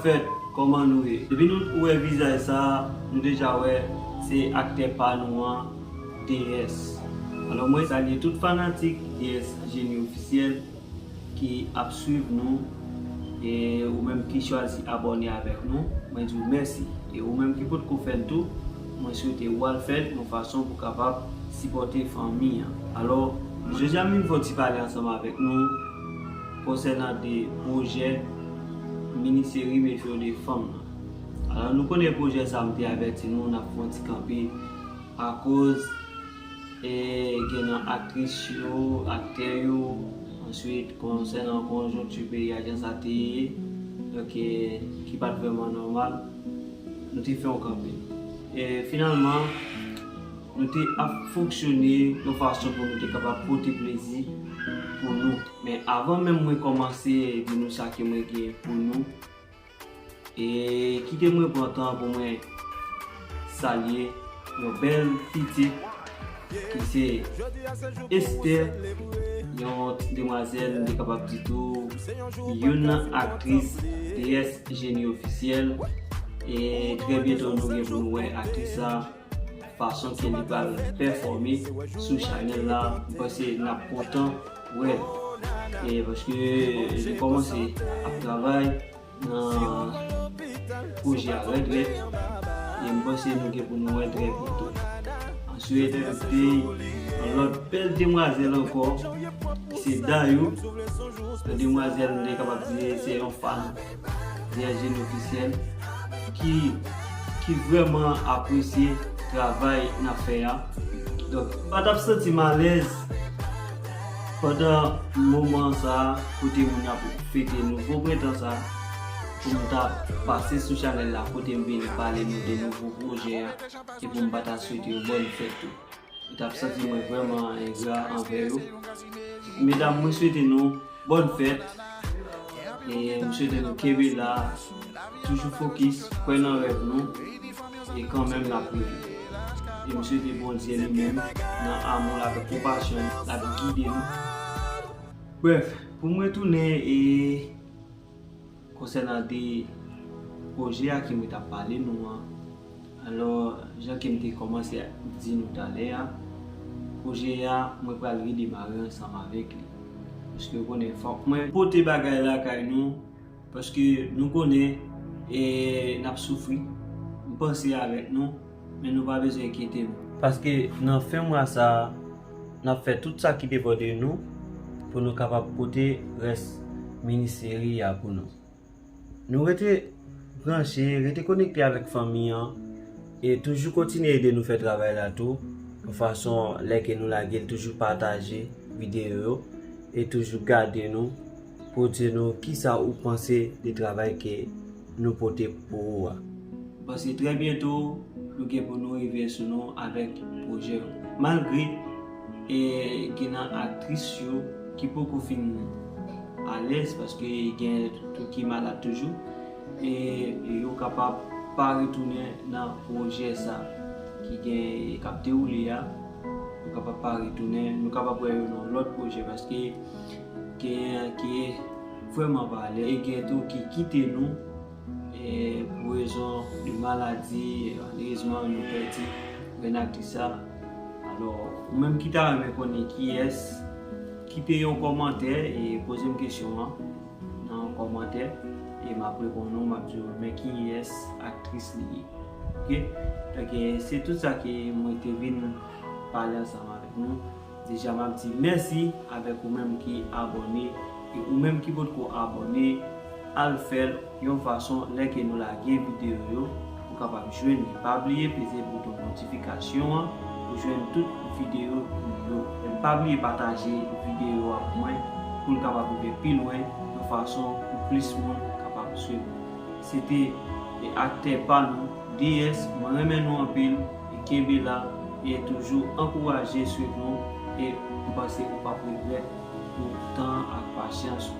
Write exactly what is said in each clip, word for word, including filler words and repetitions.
Fèt, kòman nou ye? Depi nou wè vizaj sa, nou deja wè se aktè pa nou an, D S. Alò, mwen salye tout fanatik D S Génie Officiel ki ap swiv nou, e ou menm ki chwazi abòne avèk nou, mwen di w mèsi. E ou menm ki potko fè l tou, mwen swete w al fè l yon fason pou kapab sipòte fanmi an. Alò, jodi a m vin fè yon ti pale ansanm avèk nou konsènan de pwojè miniseri Mefyo de Fanm nan. Alò, nou konnen pwojè sa, m te avèti nou, n ap fè yon ti kanpe akoz e gen nan aktris yo, aktè yo, answit konsènan konjonkti peyi a jan sa te ye, donk e, ki pa t vrèman nòmal, nou te fè yon kanpe. E finalman, nou te ap fonksyone yon fason pou nou te kapab pote plezi pou nou. Men avan menm mwen kòmanse di nou sa ke mwen gen pou nou, e kite mwen pran tan pou mwen salye yon bèl pitit ki se Esther, yon ti demwazèl, m te kapab di tou, youn nan aktris D S Génie Officiel. E trè byento nou gen pou nou wè aktris sa, fason ke li pral pèfòme sou chanèl la, m panse n ap kontan wè l. E paske li kòmanse ap travay nan pwojè a rèd rèd, e m panse nou gen pou nou wè l trè byento. Answit, nou te yon lòt bèl demwazèl ankò, se Dayou. Yon demwazèl, m te kapab di se yon fan D S Génie Officiel ki, ki vrèman apresye travay n ap fè a. Donk, pa t ap santi m alèz pandan moman sa a, kote moun ap fete nouvo prentan sa a, pou m ta pase sou chanèl la, kote m vin pale nou de nouvo pwojè a, e pou m pa ta swete yo bòn fèt tou. Yo t ap santi mwen vrèman engra anvè yo. Medam, mwen swete nou bòn fèt. E m swete nou kenbe la, toujou fokis, kwè nan rèv nou, e kanmenm n ap rive. E m swete Bondye li menm, nan amou l avèk konpasyon l, l ap gide nou. Brèf, pou mwen tounen e konsènan de pwojè a ke mwen t ap pale nou an, alò, jan ke m te kòmanse di nou talè a, pwojè a, mwen pral redemare ansanm avèk li. Paske w konnen, fòk mwen pote bagay lakay nou, paske nou konnen, e, n ap soufri. M panse avèk nou, men nou pa bezwen enkyete nou. Paske nan fen mwa sa a, n ap fè tout sa ki depann de nou pou nou kapab pote rès miniseri a pou nou. Nou rete branche, rete konekte avèk fanmi an, e toujou kontinye ede nou fè travay la tou, yon fason lè ke nou lage l, toujou pataje videyo yo, e toujou gade nou, pou di nou kisa ou panse de travay ke nou pote pou ou a. M panse trè byento, nou gen pou nou rive sou nou avèk pwojè yo. Malgre, e, gen nan aktris yo ki poko fin alèz, paske gen tou ki malad toujou, e yo kapab pa retounen nan pwojè sa ki gen, k ap dewoule a, yo kapab pa retounen, nou kapab wè yo nan lòt pwojè, paske gen ki vrèman pa alèz, e gen tou ki kite nou, e, pou rezon de maladi, e, malerezman, nou pèdi grenn aktris sa. Alò, ou menm ki ta renmen konnen kiyès, kite yon kòmantè e poze m kesyon an nan yon kòmantè, e m ap reponn ou, m ap di w men kiyès aktris li ye. Oke? Donk, e, se tout sa ke mwen te vin pale ansanm avèk nou. Deja, m ap di mèsi avèk ou menm ki abòne, e ou menm ki potko abòne, al fè l yon fason lè ke nou lage videyo yo, ou kapab jwenn li. Pa bliye peze bouton notifikasyon an pou jwenn tout videyo nou yo. E pa bliye pataje videyo a pou mwen, pou l kapab rive pi lwen, yon fason pou plis moun kapab swiv. Se te, e, aktè pa nou, D S, mwen renmen nou anpil, e kenbe la, e toujou ankouraje swiv nou, e m panse ou p ap regrèt pou tan ak pasyans ou.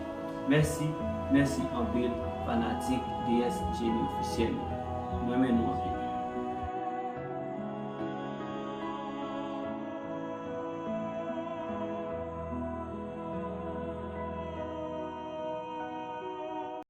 Mèsi, mèsi anpil, fanatik D S Génie Officiel yo. Mwen renmen nou anpil.